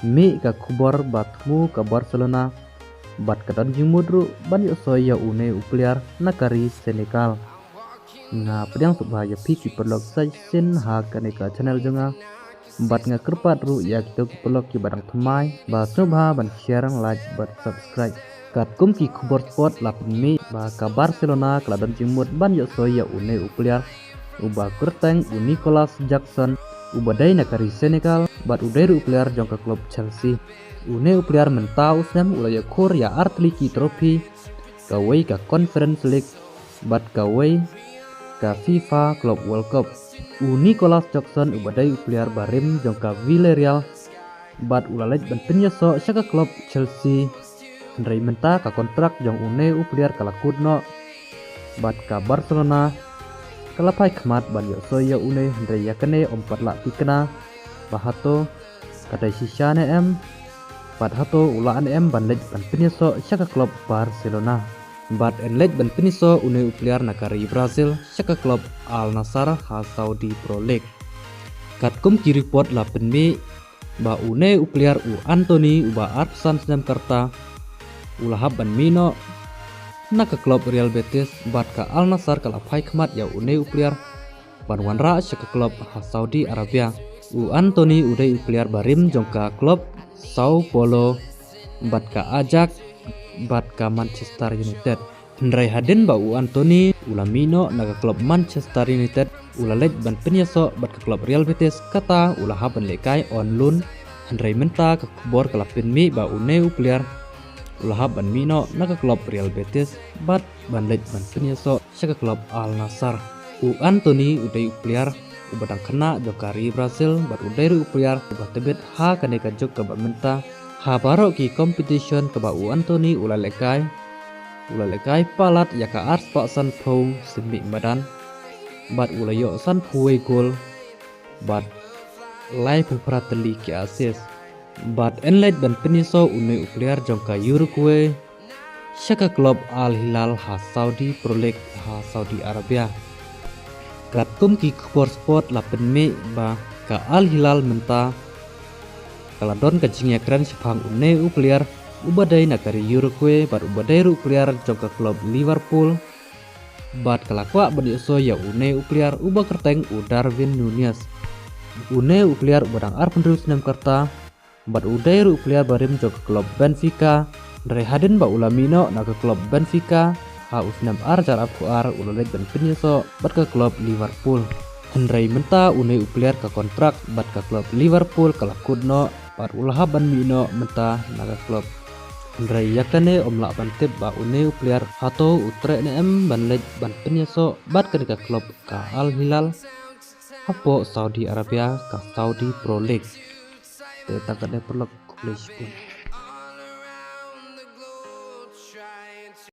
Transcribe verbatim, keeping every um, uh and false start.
Mih ka khubor ba thmu ka Barcelona bad ka don jingmut ruh ban ïohsoi ïa une u player na ka ri Senegal. Nga pdiang sngewbha ïa phi ki paralok sa shisien ha kane ka channel jong nga. Bad nga kyrpad ruh ïa kito ki paralok kiba dang thymmai ba sngewbha ban share, like bad subscribe. Katkum ki khubor sport la pynmih ba ka Barcelona ka la don jingmut ban ïohsoi ïa une u player uba kyrteng u Nicolas Jackson, uba dei na ka ri Senegal bad u dei ruh u player jong ka klub Chelsea. Une u player mynta u snem u la ïakhur ïa ar tylli ki trophy, kawei ka Conference League bad kawei ka FIFA Club World Cup. U Nicolas Jackson uba dei u player barim jong ka Villarreal bad u la leit ban pynïasoh sha ka klub Chelsea. Hynrei mynta ka kontrak jong une u player ka la kut noh bad ka Barcelona ka la phai khmat ban ïohsoi ïa une, hynrei ïa kane ym pat la thikna ba hato ka dei shisha ne em bad hato u lah ne em ban leit ban pynïasoh sha ka klub Barcelona. Bad yn leit ban pynïasoh une u player na ka ri Brazil sha ka klub Al Nassr ha Saudi Pro League. Katkum ki report la pynmih ba une u player u Antony uba arphew san snem ka rta u la hap ban mih noh na ka klub Real Betis bad ka Al Nassr ka la phai khmat ïa une u player ban wanrah sha ka klub ha Saudi Arabia. U Antony u dei u player barim jong ka klub Sao Paulo bad ka Ajax bad ka Manchester United. Hynrei hadien ba u Antony u la mih noh na ka klub Manchester United, u la leit ban pynïasoh bad ka klub Real Betis, kata u la hap ban lehkai on loan. Hynrei mynta ka khubor ka la pynmih ba une u player u la hap ban mih noh na ka klub Real Betis bad ban leit ban pynïasoh sha ka klub Al Nassr. U Antony u dei u player uba dang khynnah jong ka ri Brazil bad u dei ruh u player uba tbit ha kane ka juk kaba mynta. Ha baroh ki competition kaba u Antony u la lehkai, u la lehkai palat ïa ka arspah sanphew sien mih madan bad u la ïoh sanphew wei goal bad laiphew phra tylli ki assist. Bad yn leit ban pynïasoh une u player jong ka Uruguay sha ka klub Al Hilal ha Saudi Pro League ha Saudi Arabia. Katkum ki khubor sport la pynmih ba ka Al Hilal mynta ka la don ka jingïakren shaphang une u player uba dei na ka ri Uruguay bad uba dei ruh u player jong ka klub Liverpool. Bad ka la kwah ban ïohsoi ïa une u player uba kyrteng u Darwin Nunez. Une u player uba dang arphew hynriew snem ka rta bad u dei ruh u player barim jong ka klub Benfica. Hynrei hadien ba u la mih noh na ka klub Benfica ha u snem ar hajar arphew ar, u la leit ban pynïasoh bad ka klub Liverpool. Hynrei mynta une u player ka kontrak bad ka klub Liverpool ka la kut noh bad u la hap ban mih noh mynta na ka klub. Hynrei ïa kane ym lah ban tip ba une u player hato u treh ne em ban leit ban pynïasoh bad kane ka klub ka Al Hilal hapoh Saudi Arabia, ka Saudi Pro League. Te tang katne, paralok, khublei shibun.